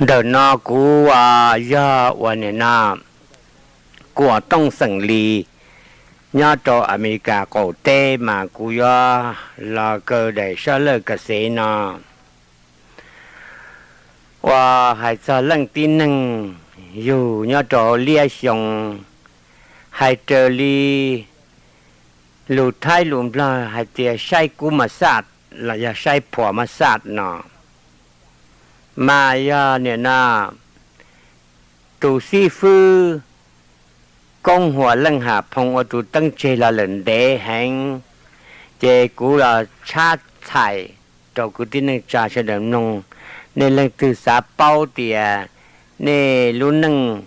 Ntawm no kuv yog uas nim no kuv uas Tooj xeem Lis nyob rau Amelikas qaum teb mas kuv yuav los kaw daim sab laj ka xev no uas hais txog leej tib neeg yug nyob rau hauv Liab Xyoo, hais raws li lus Thaib lus Nplog hais tias saib kub mas xaj los yog saib phuam mas xaj no, mas yog nim no tus xib fwb Koob Huas Leej Ham Phoo ua tus teeb tseg los lawm ntev heev, ces kuv los tshab txhais rau kwv tij neej tsa sawv daws mloog, nej leej twg xav paub tias nej lub neej,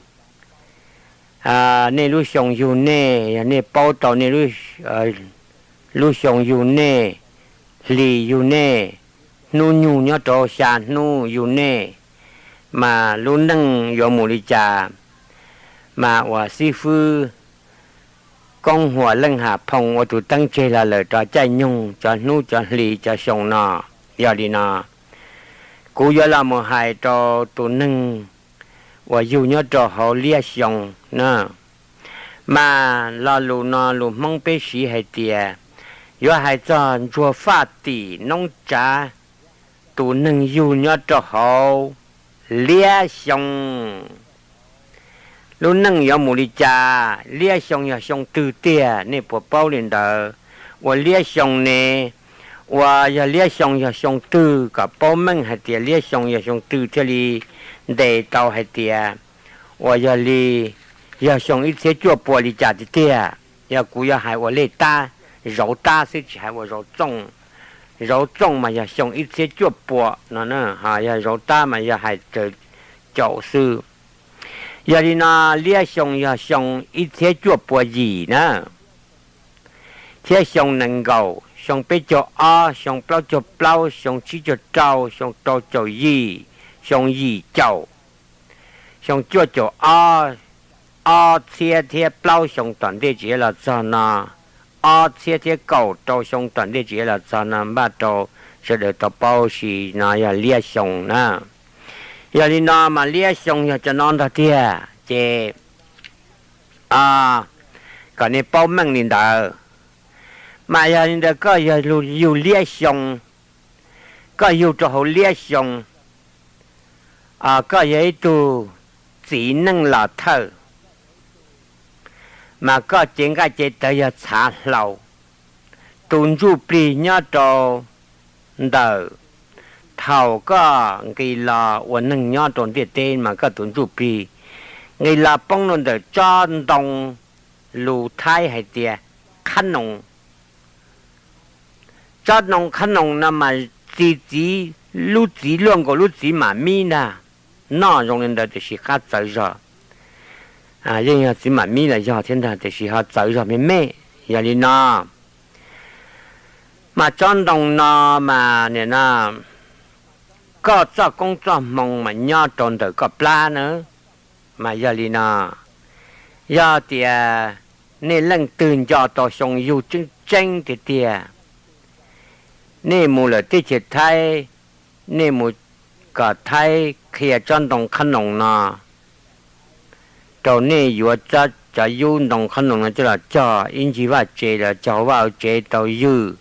nej lub xyoo yug nej, yog nej paub tau nej lub xyoo yug nej, hlis yug nej, hnub nyoog nyob rau xya hnub yug nej, mas lub neej yuav mus li cas, mas uas xib fwb Koob Huas Leej Ham Phoo ua tus teeb tseg los lawm rov caij nyoog cov hnub cov hlis cov xyoo no. Yog li no kuv yuav los mus hais rau tus neeg uas yug nyob rau hauv Liab Xyoo na. Mas lo lus no lus Hmoob peb siv hais tias yuav hais txog ntsuag faj tim noob tsav tus neeg yug nyob rau hauv Liab Xyoo. Lub neej yuav mus li cas, Liab Xyoo yog xyoo twg tiag, nej puas paub li ntawd? Ua Liab Xyoo ne, ua yog Liab Xyoo yog xyoo twg kom paub meej hais tias Liab Xyoo yog xyoo twg thiaj li ntes tau hais tias uas yog li yog xyoo ib txhiab cuaj pua li cas tiag tiag. Yog kuv yuav hais ua lej tab, zauv tab xwb tsis hais ua zauv txooj. Zauv txooj mas yog xyoo ib txhiab cuaj pua no, yog zauv tab mas yog hais raws caum xwb. Yog li no Liab Xyoo yog xyoo ib txhiab cuaj pua yim na, thiab xyoo nees nkaum, xyoo peb caug ob, xyoo plaub caug plaub, xyoo tsib caug rau, xyoo rau caum yim, xyoo yim caum, xyoo cuaj caum ob, ob txhiab thiab plaub xyoo tom ntej tsis los txog no, ob txhiab thiab kaum rau xyoo tom ntej tsis los txog no npaj rau sawv daws tau paub si no yog Liab Xyoo na. Yog li no mas Liab Xyoo yog cov no ntag tiag ces kom nej paub meej li ntawd. Mas yog li ntawd koj yog yug Liab Xyoo, koj yug rau hauv Liab Xyoo, koj yog ib tug txiv neej los thawj, mas koj cev nqaij cev tawv yog txhav hlau. Tus ntsuj plig nyob rau ntawm thaum koj nqis los ua neeg nyob rau ntiaj teb mas koj tus ntsuj plig nqis los poob rau ntawm tsob ntoo, lus Thaib hais tias qhab noos. Tsob ntoo qhab noos no mas txi txiv, lub txiv luaj nkaus lub txiv mam mib ntag, noj zoo li ntawd tiam sis qab txawv zog. Yeej yog txiv mam mib los yog thiab ntag tiam sis ho txawv zog me me. Yog li no mas tsob ntoo no mas nim no koj txoj koob txoj hmoo mas nyob rau ntawm koj plab na. Mas yog li no, yog tias nej leej twg nco tau xyoo yug tseeb tseeb tiag tiag, nej mus lawm teb chaws Thaib, nej mus kom Thaib qhia tsob ntoo qhab noos no rau nej yuav cov yub ntoo qhab noos no coj los cog ib ncig vaj tsev los cog hauv vaj hauv tsev tau ywg,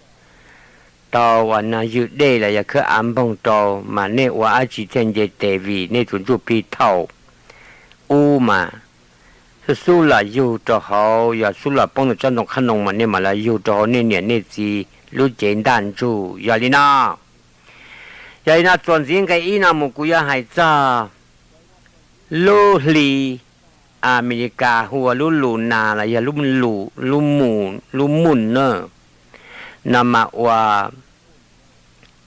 tau uas no ywg dej los yog khawb av npoog rau mas nej ua dab tsi thiaj nce tes vim nej tus ntsuj plig thaum ub mas xub xub los yug rau hauv, yog xub los poob ntawm tsob ntoo qhab noos mas nej mam los yug rau hauv nej niam nej txiv lub cev ntaj ntsug. Yog li no, yog li no txuas ntxiv nqe ib no mus kuv yuav hais txog lub hli Amelikas hu ua lub lus nas los yog lub moon na, no mas ua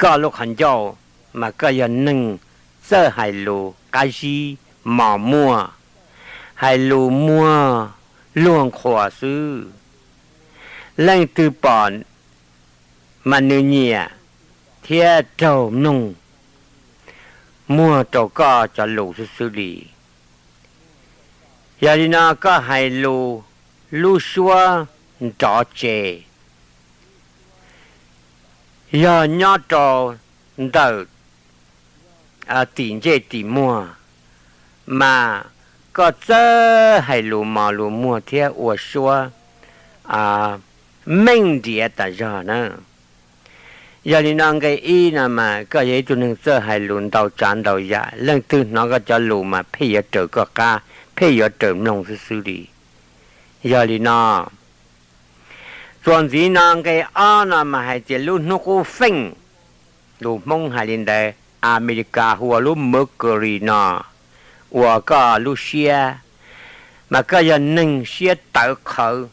koj lub qhov ncauj mas koj yog neeg txawj hais lus qab zib mos muag, hais lus muag luag nqhuas xwb. Leej twg pom mas nws nyiam thiab raug mloog, muag rau koj cov lus xwb xwb li. Yog li no koj hais lus lub suab nrov tsev, yog nyob rau ntawm tim ntsej tim muag, mas koj txawj hais lus mos lus muag thiab ua suab meej nriav tas zog na. Yog li no nqe ib no mas koj yog ib tug neeg txawj hais lus ntau tsav ntau yam, leej twg hnov koj cov lus mas pheej yuav raws koj qab, pheej yuav raws mloog xwb xwb li. Yog li no, txuas ntxiv no nqe ob no mas hais tias lub hnub qub feej, lus Hmoob hais li ntawd, Amelikas hu ua lub Mercury no, ua koj lub siab, mas koj yog neeg siab tawv qhawv,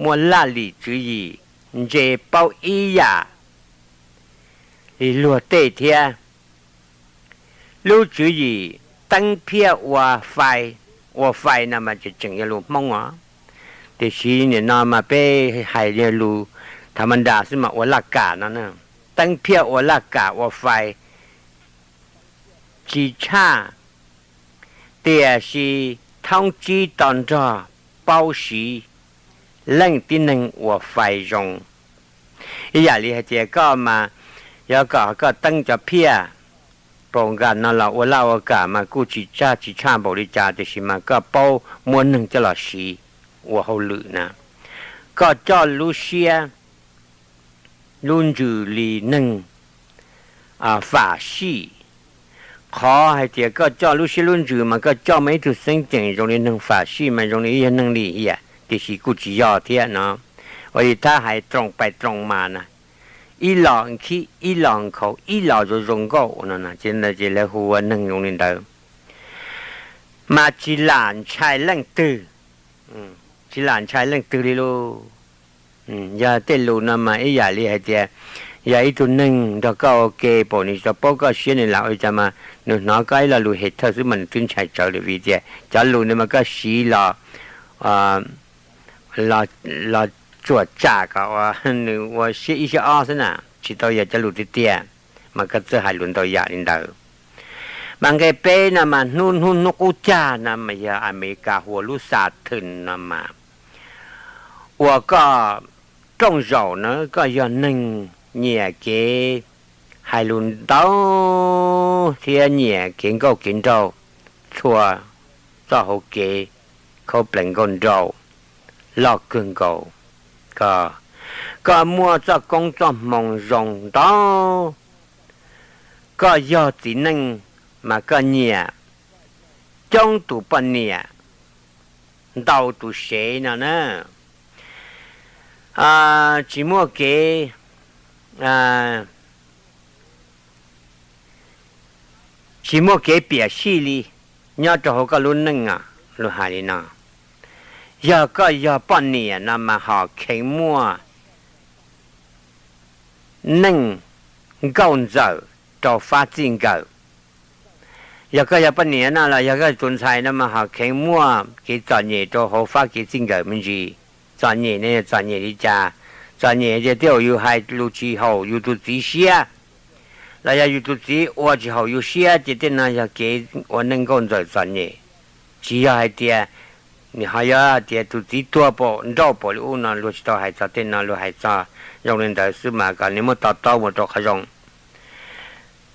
muaj laj lim tswv yim, ntse paub ib yam li luag tej thiab. Lub tswv yim teeb phiaj ua fai, ua fai no mas tseem yog lus Hmoob os, tiam sis nim no mas peb hais lus tha ma nra xwb mas ua laj kam no, teeb phiaj ua laj kam ua fai, tsis tshaj, tiam sis thoob tsib to nrog paub siv leej tib neeg ua fai zoo. Ib yam li hais tias koj mas yog kom koj teeb cov phiaj pos nkas no los ua laj ua kam mas kuj tsis tshaj, tsis tshaj npaum li cas, tiam sis mas koj paub muab neeg coj los siv ua hauj lwm na. Koj coj lub siab lub ntsws li neeg fam sij. Qhov hais tias koj coj lub siab lub ntsws mas koj coj mas ib tug xeeb ceem zoo li neeg fam sij mas zoo li ib yog neeg lim hiam, tiam sis kuj tsis yog thiab no. Ua li thab hais troos pais troos mas na, ib los nkhib ib los nkhaus ib los zoo zoo nkauj no, ces lawv hu ua neeg zoo li ntawd. Mas tsis lam ntshai leej twg, tsis lam ntshai leej twg li lauj. Yog tej lus no mas ib yam li hais tias yog ib tug neeg nrog koj ua ke pom nws tsis tau paub koj siab nws lam ua li cas mas nws hnov koj ib lo lus hem thawj xwb mas nws twb ntshai tsawv lawm, vim tias cov lus ntawd mas koj siv los los tsuam tsam kom nws ua siab ib siab ob xwb na, tsis tau yog cov lus tiag tiag. Mas koj txawj hais lus ntau yam li ntawd. Mas nqe peb no mas hnub hnub hnub qub cag no mas yog Amelikas hu ua lub Saturn no mas ua koj rooj zaum na, koj yog neeg nyiam kev hais lus ntau thiab nyiam kev nkauj kev nraug, txhua txoj hauv kev khaub plees nkauj nraug loj kawg nkaus. Koj muaj txoj koob txoj hmoo zoo ntau. Koj yog txiv neej mas koj nyiam coob tus poj niam ntau tus sev no na. Tsis muaj kev tsis muaj kev piam sij li nyob rau hauv koj lub neej os. Luag hais li no, yog koj yog poj niam no mas hom kheev muaj neej nkauj ntxawm rau fab txij nkawm. Yog koj yog poj niam no los yog koj tus ntxhais no mas hom kheev muaj kev txom nyem rau hauv fab kev txij nkawm me ntsis. Txom nyem ne yog txom nyem li cas? Txom nyem tias tej zaum yus hais lus tsis haum yus tus txiv siab, los yog yus tus txiv ua tsis haum yus siab, ces tej no yog kev ua neej nkauj ntxawm txom nyem. Tsis yog hais tias nws ho yog tias tus txiv tuag pam nrauj pam li ub no, luag tsis tau hais txog tej no, luag hais txog zoo li ntawd xwb mas kom nws muab to taub mus rau qhov zoo.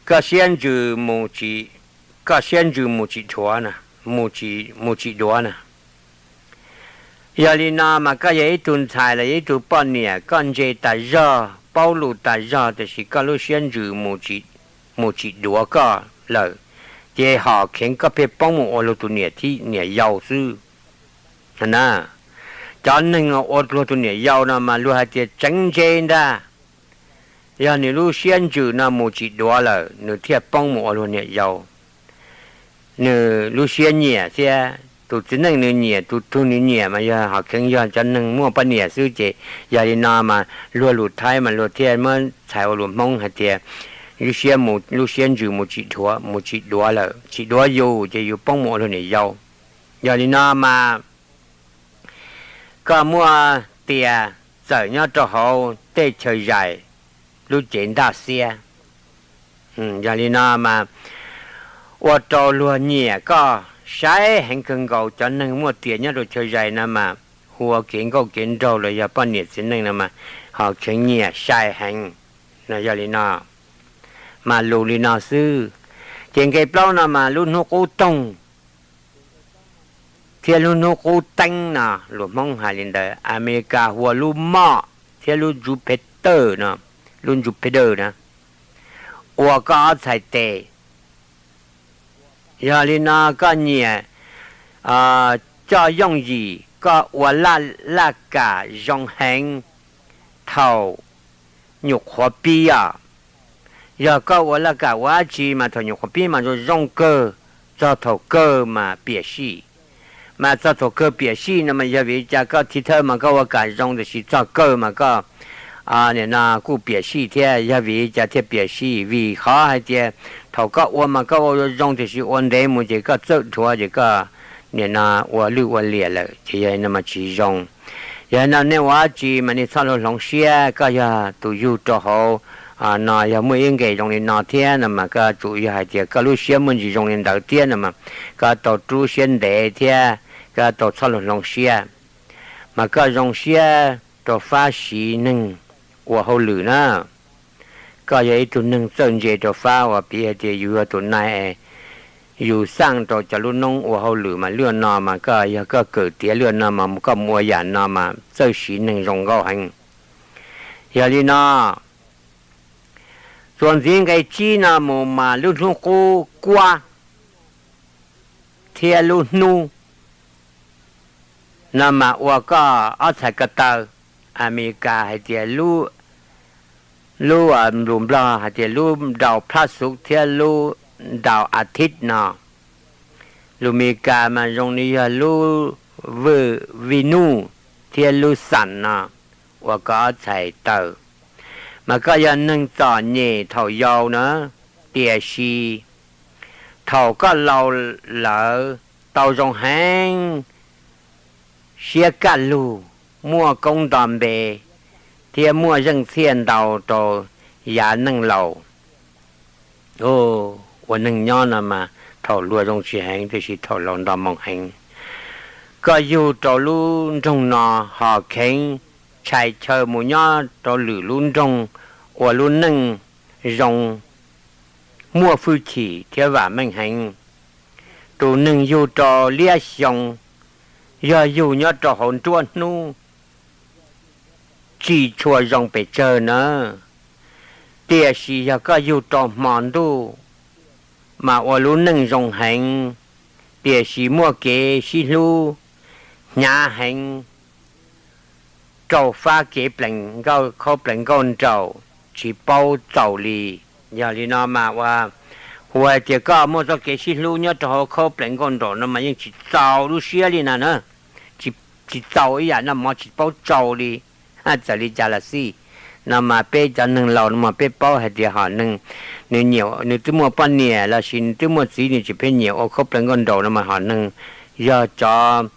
Koj siab ntsws mus tsis, koj siab ntsws mus tsis dhuav, mus tsis duav na. Yog li no mas koj yog ib tug ntxhais los yog ib tug poj niam, koj ntse tas zog, paub lus tas zog, tiam sis koj lub siab ntsws mus tsis duav koj lawm, ces hom kheev koj pheej poob mus ua luag tus niam thib niam yau xwb na. Cov neeg ua luag tus niam yau no mas luag hais tias tseev ntse ntag. Yog nws lub siab ntsws no mus tsis duav lawm, nws thiaj poob mus ua luag niam yau. Nws lub siab nyiam thiab tus txiv neej nws nyiam, tus tug nws nyiam mas yog hom kheev yog cov neeg muaj poj niam xwb. Ces yog li no mas luag lus Thaib mas luag thiaj muab txhais ua lus Hmoob hais tias lub siab ntsws mus tsis duav, mus tsis duav lawm, tsis duav yus ces yus poob mus ua luag niam yau. Yog li no mas koj muaj tias txawm nyob rau hauv tej chaw zais lub cev ntaj xiab. Yog li no mas ua rau luag nyiam koj saib heev kawg nkaus. Cov neeg muaj tias nyob rau chaw zais no mas hu ua kev nkauj kev nraug los yog poj niam txiv neej no mas hom kheev nyiam sai heev. Yog li no mas lus li no xwb, Ces nqe plaub no mas lub hnub qub toog thiab lub hnub qub teeb no, luag Hmoob hais li ntawd. Amelikas hu ua lub moj thiab lub Jupiter no, lub Jupiter na, ua koj ob txhais tes. Yog li no koj nyiam coj yooj yim, koj ua laj kam zoo heev thaum nyuam qhuav pib os. Yog koj ua laj kam ua dab tsi mas thaum nyuam qhuav pib mas zoo zoo kawg, txog thaum kawg mas piam sij. Mas txog thaum kawg piam sij no mas yog vim li cas? Koj thib thawj mas koj ua kam zoo, tiam sis txog kawg mas koj nim no kuj piam sij thiab. Yog vim li cas thiaj piam sij? Vim qhov hais tias thaum koj ua mas koj ua zoo zoo, tiam sis ua ntev mus ces koj txawj dhuav ces koj nim no ua lwj ua liam lawm ces yog no mas tsis zoo. Yog no nej ua dab tsi mas nej txhob hloov siab. Koj yog tus yug rau hauv no, yog muaj ib nqe zoo li no thiab no mas koj tsum yog hais tias koj lub siab muaj ntsis zoo li ntawd thiab no mas koj tau rub siab ntev thiab koj tau txhob hloov siab. Mas koj zoo siab rau fab siv neeg ua hauj lwm na. Koj yog ib tug neeg txawj ntse rau fab, uas piv hais tias yus yog tus nai, yus xaj rau cov lub noob ua hauj lwm mas lwj no mas koj yog koj kawm tiav lwj no mas koj mus ua yam no mas txawj siv neeg zoo nkauj heev. Yog li no, txuas ntxiv nqe tsib no mus mas lub hnub qub kuab thiab lub hnub no mas ua koj ob txhais ko taw. Amelikas hais tias lub, lub nplus nplog hais tias lub ntaus phlab xuv thiab lub ntaus a thib no. Lus Meskas mas zoo li yog lub vwj Venus thiab lub Sun no ua koj ob txhais taw. Mas koj yog neeg txom nyem thaum yau na, tiam sis thaum koj laus lawm tau zoo heev, siab kaj lug, muaj koob nto npe thiab muaj zeej txhiaj ntau rau yav neej laus. Ua neeg nyob no mas thaum hluas zoo tsis heev, tiam sis thaum laus nto moo heev. Koj yug rau lub nroog no ho kheev tshais chaw mus nyob rau lwm lub nroog ua lub neej zoo, muaj hwj chim thiab vam meej heev. Tus neeg yug rau liab xyoo yog yug nyob rau hauv nruab hnub tsis tshua zoo pes tsawg na. Tiam sis yog koj yug rau hmo ntuj mas ua lub neej zoo heev, tiam sis muaj kev sib hlub hnyav heev, raug fab kev plees, khaub plees nkauj nraug tsis paub txaus li. Yog li no mas ua, hu hais tias koj muaj txoj kev sib hlub nyob rau hauv khaub plees nkauj nraug no mas yeej tsis txaus lub siab li na na. Tsis txaus ib yam noj mov tsis paub tsau li. Txawm li cas los xij no mas peb cov neeg laus no mas peb paub hais tias hom neeg nws nyiam, nws twb muaj poj niam los sis nws twb muaj txiv nws tsis pheej nyiam ua khaub plees nkauj nraug no mas hom neeg yog cov,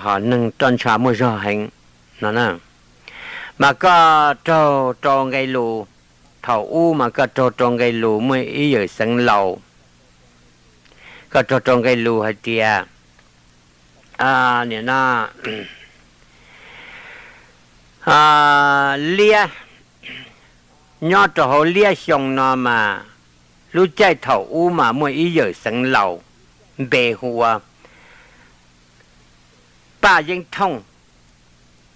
hom neeg roj ntsha muaj zog heev no. Mas koj raug rau nqe lus, thaum ub mas koj raug rau nqe lus muaj ib yawm xeev laus, koj raug rau nqe lus hais tias, nim no, liab, nyob rau hauv liab xyoo no mas lub caij thaum ub mas muaj ib yawm xeev laus npe hu ua Paj Yeeb Thooj.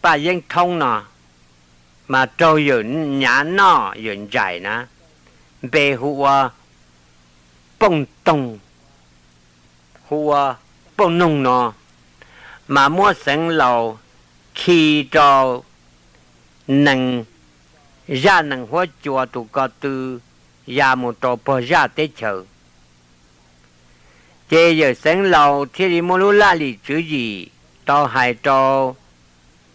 Paj Yeeb Thoob no mas raug yawm nyav noj yawm ntsais na, npe hu ua Pooj Toog, hu ua Pooj Noog no, mas muab xeev laus khi rau nees, zaj nees huab cua tus ko tw ya mus rau pog zaj teb chaws. Ces yawm xeev laus thiaj li muaj lub laj lim tswv yim tau hais rau,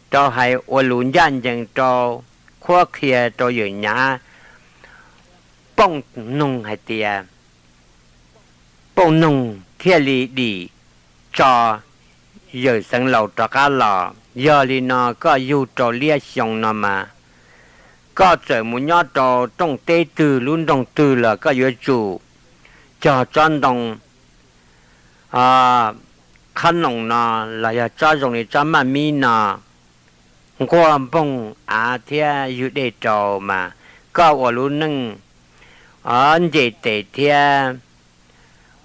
tau hais ua lus ncaj ncees rau, qhuab qhia rau yawm nyav Pooj Noog hais tias Pooj Noog thiaj li dim tso yawm xeev laus rov qab los. Yog li no koj yug rau liab xyoo no mas koj txawm mus nyob rau rooj teb twg lub nroog twg los koj yuav tsum cog tsob ntoo qhab noos no los yog tsob zoo li tsob maj mib no nquag npoog av thiab ywg dej rau mas koj ua lub neej nce tes thiab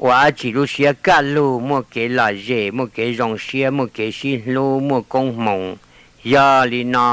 ua dab tsi lub siab kaj lug, muaj kev lom zem, muaj kev zoo siab, muaj kev sib hlub, muaj koob hmoov. Yog li no,